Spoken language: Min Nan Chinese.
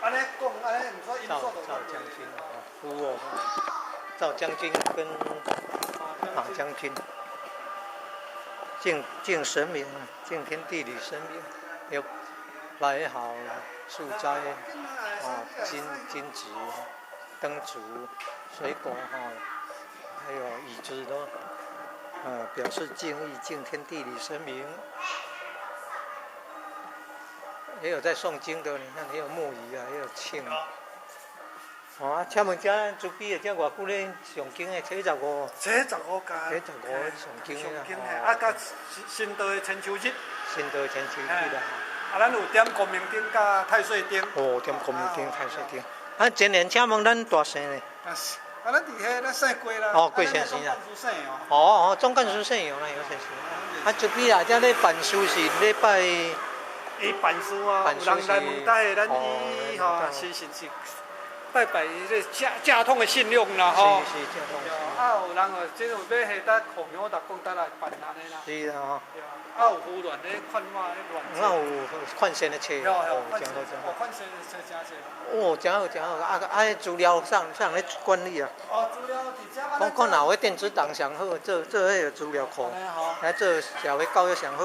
按呢講，按呢毋說趙趙將軍啊，夫哦，趙將軍跟馬將軍敬敬神明，敬天地裡神明，有擺好素齋啊，金金紙、燈燭、水果哈，還有椅子都，表示敬意，敬天地裡神明。也有在誦經的，你看也有木魚啊，也有磬。哦，啊，請問這慈悲的這偌久咧誦經的？初十五。初十五屆。初十五誦經的。誦經的，啊，佮新道的千秋日。新道千秋日啦。啊，咱有點光明燈佮太歲燈。哦，點光明燈、太歲燈。啊，今年請問咱大姓呢？啊，啊，咱佇遐咱姓郭啦。哦，郭先生啊。哦哦，總幹事姓楊啦，楊先生。啊，慈悲啊，這咧辦事是禮拜。伊辦事啊，有人來問題，咱伊吼是是是拜拜這正正統的信仰啦吼。是是正統。啊，有人哦，這有欲彼搭奉香達講搭來辦按呢啦。是啊。對啊，啊有胡亂咧勸我咧亂。啊有勸善的冊。哦，真好真好。勸善的冊誠濟。哦，真好真好，啊啊！資料啥啥咧管理啊？哦，資料佇遮。講看若有電子檔上好，做做彼個資料庫，來做社會教育上好。